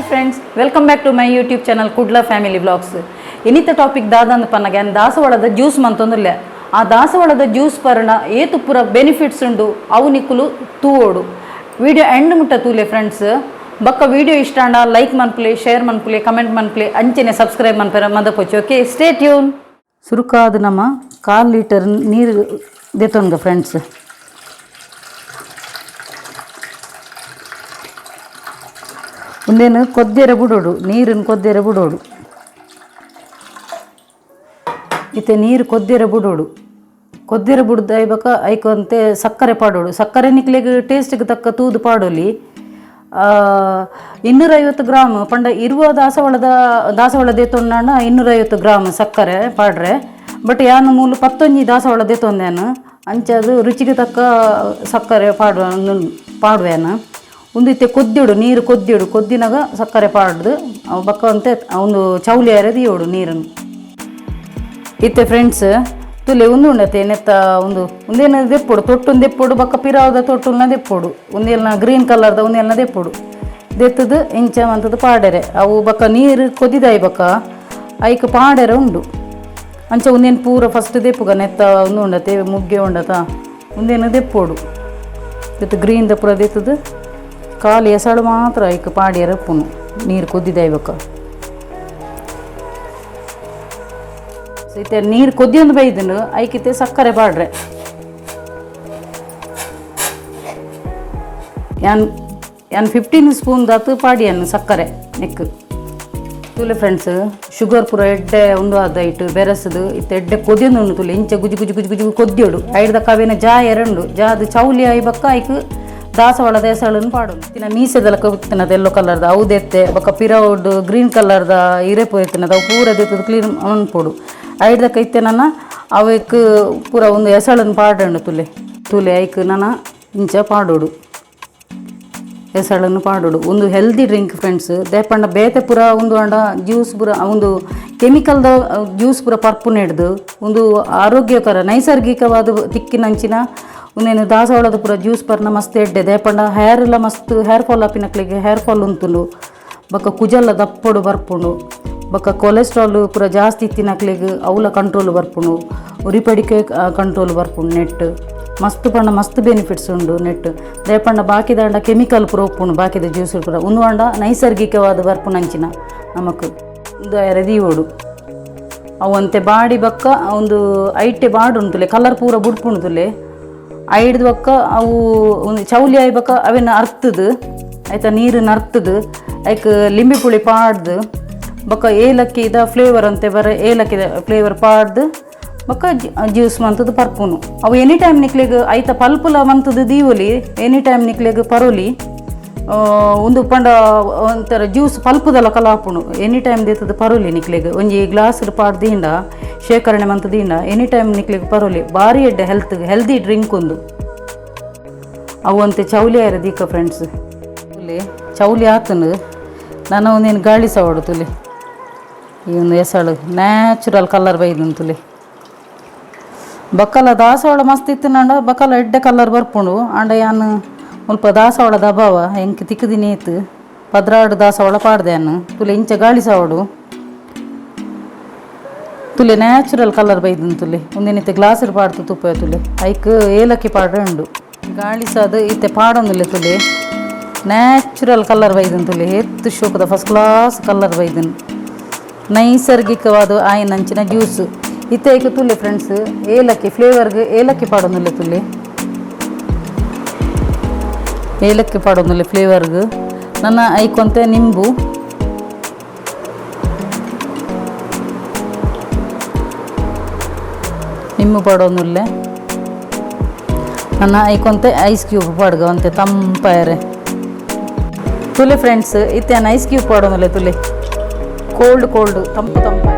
Friends, welcome back to my YouTube channel Kudla family vlogs. ಇನ್ನಿತ topic ದಾದಂದು ಪನ್ನಗ ಯಾನ್ ದಾಸವಾಳದ juice ಮಂತೊಂದುಲ್ಲೆ. ಆ ದಾಸವಾಳದ juice ಪರ್ಣ ಏತು ಪೂರ ಬೆನಿಫಿಟ್ಸ್ ಉಂಡು ಅವು ನಿಕುಲು ತೂವೋಡು. ವಿಡಿಯೋ ಎಂಡ್ ಮುಟ್ಟ ತೂಲೆ ಫ್ರೆಂಡ್ಸ್. ಬೊಕ್ಕ ವಿಡಿಯೋ ಇಷ್ಟ ಆಂಡ ಲೈಕ್ ಮನ್ಪುಲೆ, ಶೇರ್ ಮನ್ಪುಲೆ, ಕಮೆಂಟ್ ಮನ್ಪುಲೆ, ಅಂಚೆನೆ ಸಬ್ಸ್ಕ್ರೈಬ್ ಮನ್ಪೆರ ಮದಪೊಚ್ಚಿ. Okay, stay tune. ಸುರುಕಾದ ನಮ್ಮ ಕಾಲು ಲೀಟರ್ ನೀರು ದೆತ್ತೊನ್ಗ ಫ್ರೆಂಡ್ಸ್. ಒಂದೇನು ಕೊದ್ದೆರ ಬಿಡೋಡು, ನೀರನ್ನು ಕೊದ್ದೆರ ಬಿಡೋಡು. ಇತ್ತೆ ನೀರು ಕೊದ್ದೆರ ಬಿಡೋಡು. ಕೊದ್ದೆರ ಬುಡ್ದು ಐಬಕ ಐಕೊಂತೆ ಸಕ್ಕರೆ ಪಾಡೋಡು. ಸಕ್ಕರೆ ನಿಕ್ಲೆಗ್ ಟೇಸ್ಟ್ಗೆ ತಕ್ಕ ತೂದು ಪಾಡೋಲಿ. 250 ಗ್ರಾಮ್ ಪಂಡ ಇರುವ ದಾಸವಾಳದ ದಾಸವಾಳ ದೇತೊಂಡಾಂಡ 250 ಗ್ರಾಮ್ ಸಕ್ಕರೆ ಪಾಡ್ರೆ. ಬಟ್ ಯಾನು ಮೂಲು ಪತ್ತೊಂಜಿ ದಾಸವಾಳ ದೇತೊಂದೇನು, ಅಂಚ ಅದು ರುಚಿಗೆ ತಕ್ಕ ಸಕ್ಕರೆ ಪಾಡುವ ಪಾಡುವೇನು. ಒಂದು ಇತ್ತೆ ಕೊದ್ದಿಡು, ನೀರು ಕೊದ್ದಿಡು. ಕೊದ್ದಿನಾಗ ಸಕ್ಕರೆ ಪಾಡ್ದು ಅವು ಬಕ್ಕ ಅಂತೆ ಒಂದು ಚೌಲಿ ಅರೆದು ನೀರನ್ನು. ಇತ್ತೆ ಫ್ರೆಂಡ್ಸ್ ತುಲೆ ಉಂದು ಉಂಡತೆ ನೆತ್ತ ಒಂದು ಒಂದೇನ ದೆಪ್ಪೊಡು, ತೊಟ್ಟುನ್ ದೆಪ್ಪೊಡು. ಬಕ್ಕ ಪಿರಾವದ ತೊಟ್ಟುಲ್ನ ದೆಪ್ಪೊಡು. ಒಂದೆಲ್ನ ಗ್ರೀನ್ ಕಲರ್ದ ಒಂದೆಲ್ನ ದೆಪ್ಪೊಡು. ದೆತ್ತದು ಇಂಚ ಮಂತದ್ದು ಪಾಡೆರೆ. ಅವು ಬಕ್ಕ ನೀರು ಕೊದಿದಾಯಿ ಬಕ್ಕ ಐಕ್ ಪಾಡೆರೆ ಉಂಡು. ಅಂಚ ಒಂದೇನು ಪೂರ ಫಸ್ಟ್ ದೆಪ್ಪುಗ ನೆತ್ತ ಒಂದು ಉಂಡತೆ ಮುಗ್ಗೆ ಉಂಡತ ಒಂದೇನು ದೆಪ್ಪೊಡು. ದೆತ್ತು ಗ್ರೀನ್ ಪೂರ ದೆತ್ತದು ಖಾಲಿ ಎಸಳು ಮಾತ್ರ ಐಕ್ ಪಾಡ್ಯರೆ ಉಪ್ಪುನು ನೀರು ಕೊದ್ದಿದಾಯಿ ಬಕ್ಕ. ಇತ್ತೆ ನೀರು ಕೊದ್ದಿಯೊಂದು ಬೈದನು ಐಕಿತ್ತೆ ಸಕ್ಕರೆ ಪಾಡ್ರೆ. ಯಾನ್ ಯಾನ್ 15 ಸ್ಪೂನ್ ದಾತು ಪಾಡಿಯನ್ ಸಕ್ಕರೆ ನೆಕ್. ತುಲೆ ಫ್ರೆಂಡ್ಸ್, ಶುಗರ್ ಪೂರ ಎಡ್ಡೆ ಒಂದು ಆದ ಇಟ್ಟು ಬೆರೆಸದು. ಇತ್ತೆ ಎಡ್ಡೆ ಕೊದಿಯೊಂದು ಉಂಡು ತುಲೆ. ಇಂಚ ಗುಜು ಗುಜು ಗುಜು ಗುಜು ಕೊದ್ದಿಯೋಡು. ಐಡ್ದ ಕವೇನ ಜಾ ಎರಂಡು ಜಾದು ಚೌಲಿ ಆಯಿ ಬಕ್ಕ ಐಕ್ ದಾಸವಾಳದ ಎಸಳನ್ನು ಪಾಡು. ತಿನ್ನ ಮೀಸೆದೆಲ್ಲ ತಿನ್ನದ ಎಲ್ಲೋ ಕಲರ್ದ ಅವು ದೆತ್ತೆ. ಬೊಕ್ಕ ಪಿರೌಡ್ ಗ್ರೀನ್ ಕಲರ್ದ ಇರೆಪು ಎತ್ತಿನದ ಅವು ಪೂರ ದೆತ್ತದು ಕ್ಲೀನ್ ಮನ್ಪೊಡು. ಐಡ್ದಕ್ಕ ಇತ್ತೆ ನನ್ನ ಅವೆಕ್ ಪೂರ ಒಂದು ಎಸಳನ್ನು ಪಾಡಂಡು ತುಲೆ. ತುಲೆ ಐಕ್ ನನ ಇಂಚ ಪಾಡೋಡು, ಎಸಳನ್ನು ಪಾಡೋಡು. ಒಂದು healthy drink friends. ದೇಪಂಡ ಬೇತೆ ಪೂರ ಒಂದು ಅಂಡ ಜ್ಯೂಸ್ ಪೂರ ಒಂದು ಕೆಮಿಕಲ್ದ ಜ್ಯೂಸ್ ಪೂರ ಪರ್ಪು ನೆಡ್ದು ಒಂದು ಆರೋಗ್ಯಕರ ನೈಸರ್ಗಿಕವಾದ ತಿಕ್ಕಿನಂಚಿನ ಒಂದೇನು ದಾಸವಾಳದ ಪೂರ ಜ್ಯೂಸ್ ಪರ್ನ ಮಸ್ತ್ ಎಡ್ಡೆ. ದೇಪಂಡ ಹೇರ್ ಎಲ್ಲ ಮಸ್ತ್ ಹೇರ್ ಫಾಲ್ ಆಪಿನಕ್ಲೆಗ್ ಹೇರ್ ಫಾಲ್ ಉಂತುಂಡು. ಬೊಕ್ಕ ಕುಜಲ್ಲ ದಪ್ಪೊಡು ಬರ್ಪುಂಡು. ಬೊಕ್ಕ ಕೊಲೆಸ್ಟ್ರಾಲ್ ಪೂರ ಜಾಸ್ತಿ ಇತ್ತಿನಕ್ಲೆಗ್ ಅವುಲ ಕಂಟ್ರೋಲ್ ಬರ್ಪುಂಡು. ಉರಿಪಡಿಕೆ ಕಂಟ್ರೋಲ್ ಬರ್ಪುಂಡು. ನೆಟ್ ಮಸ್ತ್ ಪಂಡ ಮಸ್ತ್ ಬೆನಿಫಿಟ್ಸ್ ಉಂಡು ನೆಟ್. ದೇಪಂಡ ಬಾಕಿದಾಂಡ ಕೆಮಿಕಲ್ ಪೂರ ಉಪ್ಪುಂಡು ಬಾಕಿದ ಜ್ಯೂಸ್ ಪೂರ. ಉಂದು ಅಂಡ ನೈಸರ್ಗಿಕವಾದ ಬರ್ಪುನಂಚಿನ ನಮಕ್. ಉಂದು ಆಯೆರೆ ದೀವೊಡು. ಅವು ಅಂತೆ ಬಾಡಿ ಬೊಕ್ಕ ಒಂದು ಐಟೆ ಬಾಡು ಉಂತುಲೆ, ಕಲರ್ ಪೂರ ಬುಡ್ಪುಂಡು. ಐಡ್ದು ಬೊಕ್ಕ ಅವು ಒಂದು ಚೌಲಿ ಆಯಿ ಬೊಕ್ಕ ಅವೆನ್ ಅರ್ತದು ಆಯ್ತಾ, ನೀರು ನರ್ತದು. ಐಕ್ ಲಿಂಬೆ ಪುಳಿ ಪಾಡ್ದು ಬೊಕ್ಕ ಏಲಕ್ಕಿದ ಫ್ಲೇವರ್ ಅಂತೆ ಬರ ಏಲಕ್ಕಿದ ಫ್ಲೇವರ್ ಪಾಡ್ದು ಬೊಕ್ಕ ಜ್ಯೂಸ್ ಮಂತದ್ದು ಪರ್ಪುನು. ಅವು ಎನಿ ಟೈಮ್ ನಿಕ್ಲೆಗ್ ಐತ ಪಲ್ಪುಲ ಮಂತದ್ದು ದೀವೊಲಿ, ಎನಿ ಟೈಮ್ ನಿಕ್ಲೆಗ್ ಪರೋಲಿ. ಉಂದು ಪಂಡ ಒಂಥರ ಜ್ಯೂಸ್ ಪಲ್ಪುದಲ ಕಲಾಪುಂಡು. ಎನಿ ಟೈಮ್ ದೇತದ ಪರೋಲಿ ನಿಕ್ಲೆಗ್. ಒಂಜಿ ಗ್ಲಾಸ್ ಪಾಡ್ ದೀಂಡ, ಶೇಖರಣೆ ಮಂತ್ ದೀಂಡ ಎನಿ ಟೈಮ್ ನಿಕ್ಲೆಗ್ ಪರೋಲಿ. ಬಾರಿ ಎಡ್ಡೆ health healthy drink ಒಂದು. ಅವು ಅಂತೆ ಚೌಲಿ ಆಯ್ರ ದೀಕ ಫ್ರೆಂಡ್ಸ್. ತುಲೆ ಚೌಲಿ ಆತನು ನಾನು ಒಂದೇನು ಗಾಳಿ ಸವಾಡು. ತುಲೆ ಈ ಒಂದು ಎಸಳು ನ್ಯಾಚುರಲ್ ಕಲರ್ ಬೈದನ್ ತುಲೆ. ಬಕ್ಕಲ ದಾಸವಾಳ ಮಸ್ತ್ ಇತ್ತು ಬಕ್ಕಲ ಎಡ್ಡೆ ಕಲರ್ ಬರ್ಪುಂಡು. ಆಂಡ ಯಾನ್ ಮುಲ್ಪ ದಾಸವಾಳದ ಅಭಾವ ಎಂಕ್ ತಿಕ್ಕದಿನಿ ಇತ್ತು 12 ದಾಸವಾಳ ಪಾಡ್ದೆ ಯಾನ್. ತುಲೆ ಇಂಚ ಗಾಳಿ ಸವಾಡು. ತುಲೆ ನ್ಯಾಚುರಲ್ ಕಲರ್ ಬೈದನ್ ತುಲೆ. ಒಂದೇನಿತ್ತೆ ಗ್ಲಾಸ್ ಪಾಡ್ತು ತುಪ್ಪ ತುಲೆ. ಐಕ್ ಏಲಕ್ಕಿ ಪಾಡ್ರೆ ಉಂಡು. ಗಾಳಿ ಸಾದು ಇತ್ತೆ ಪಾಡೊಂದುಲ್ಲೆ. ತುಲೆ ನ್ಯಾಚುರಲ್ ಕಲರ್ ಬೈದನ್ ತುಲೆ. ಎತ್ತು ಶೋಕದ first class colour ಬೈದನ್. ನೈಸರ್ಗಿಕವಾದ ಆಯಿನಂಚಿನ ಜ್ಯೂಸ್. ಇತ್ತೆ ಐಕ್ ತುಲೆ ಫ್ರೆಂಡ್ಸ್ ಏಲಕ್ಕಿ ಫ್ಲೇವರ್ಗೆ ಏಲಕ್ಕಿ ಪಾಡೊಂದುಲ್ಲೆ. ತುಲೆ ಏಲಕ್ಕಿ ಪಾಡೊಂದುಲ್ಲೆ ಫ್ಲೇವರ್ಗೆ. ನನ್ನ ಐಕೊಂತೆ ನಿಂಬು ನಿಂಬು ಪಾಡೊಂದುಲ್ಲೆ. ನನ್ನ ಐಕೊಂತೆ ಐಸ್ ಕ್ಯೂಬ್ ಪಾಡ್ಗ ಅಂತೆ ತಂಪಾಯರೆ. ತುಲೆ ಫ್ರೆಂಡ್ಸ್, ಇತ್ತೆ ಐಸ್ ಕ್ಯೂಬ್ ಪಾಡೊಂದುಲ್ಲೆ. ತುಲೆ ಕೋಲ್ಡ್ ಕೋಲ್ಡ್ ತಂಪು ತಂಪಾಯ.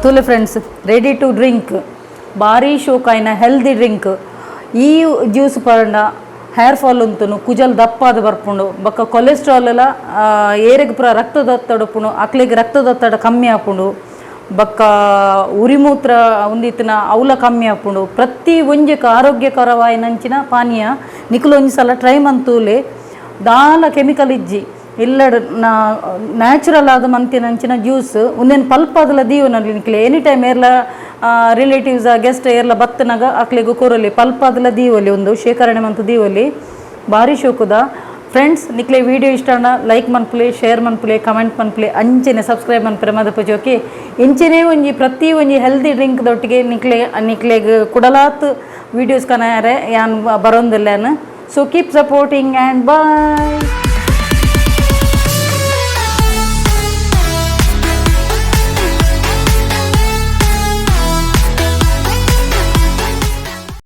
ತುಲೆ friends, ready to drink. ಭಾರಿ ಶೋಕಾಯಿನ ಹೆಲ್ದಿ ಡ್ರಿಂಕ್. ಈ ಜ್ಯೂಸ್ ಪರ್ಂಡ ಹೇರ್ ಫಾಲ್ ಉಂತುನು, ಕುಜಲ್ ದಪ್ಪಾದ ಬರ್ಪುಂಡು. ಬೊಕ್ಕ ಕೊಲೆಸ್ಟ್ರಾಲ್ ಎಲ್ಲ ಏರೆಗ್ ಪೂರ ರಕ್ತದೊತ್ತಡ ಉಪ್ಪುಂಡು, ಅಕ್ಲೆಗ್ ರಕ್ತದೊತ್ತಡ ಕಮ್ಮಿ ಆಪುಂಡು. ಬೊಕ್ಕ ಉರಿಮೂತ್ರ ಉಂದಿತ್ತಿನ ಅವ್ಲ ಕಮ್ಮಿ ಆಪುಂಡು. ಪ್ರತಿ ಒಂಜೆಕ್ ಆರೋಗ್ಯಕರವಾಯಿನಂಚಿನ ಪಾನೀಯ. ನಿಕುಲು ಒಂಜಿ ಸಲ ಟ್ರೈ ಮಂತೂಲೆ. ದಾಲ ಕೆಮಿಕಲ್ ಇಜ್ಜಿ, ಇಲ್ಲಡ್ ನಾ ನ್ಯಾಚುರಲ್ ಆದ್ ಮಂತಿನಂಚಿನ ಜ್ಯೂಸ್. ಉಂದೆನ್ ಪಲ್ಪದಲ ದೀವೊನೊಲಿ ನಿಕ್ಲೆ. ಎನಿ ಟೈಮ್ ಏರ್ಲ ರಿಲೇಟಿವ್ಸ್, ಗೆಸ್ಟ್ ಏರ್ಲ ಬತ್ತನಾಗ ಅಕ್ಲೆಗ್ ಕೊರೊಲಿ, ಪಲ್ಪದಲ ದೀವೊಲಿ, ಉಂದು ಶೇಖರಣೆ ಮಂತ್ ದೀವೊಲಿ. ಬಾರಿ ಶೋಕುದ ಫ್ರೆಂಡ್ಸ್. ನಿಕ್ಲೆ ವಿಡಿಯೋ ಇಷ್ಟ ಆಂಡ ಲೈಕ್ ಮನ್ಪುಲೆ, ಶೇರ್ ಮನ್ಪುಲೆ, ಕಮೆಂಟ್ ಮನ್ಪುಲೆ, ಅಂಚೆನೆ ಸಬ್ಸ್ಕ್ರೈಬ್ ಮನ್ಪುಲೆ ಮದಪುಜಿ. ಓಕೆ, ಇಂಚೆನೆ ಒಂಜಿ ಪ್ರತಿ ಒಂಜಿ ಹೆಲ್ದಿ ಡ್ರಿಂಕ್ ದೊಟ್ಟಿಗೆ ನಿಕ್ಲೆ ನಿಕ್ಲೆಗ್ ಕುಡಲಾತ್ ವೀಡಿಯೋಸ್ ಕನಯರೆ ಯಾನ್ ಬರೋಂದಿಲ್ಲೇನು. So keep supporting and bye.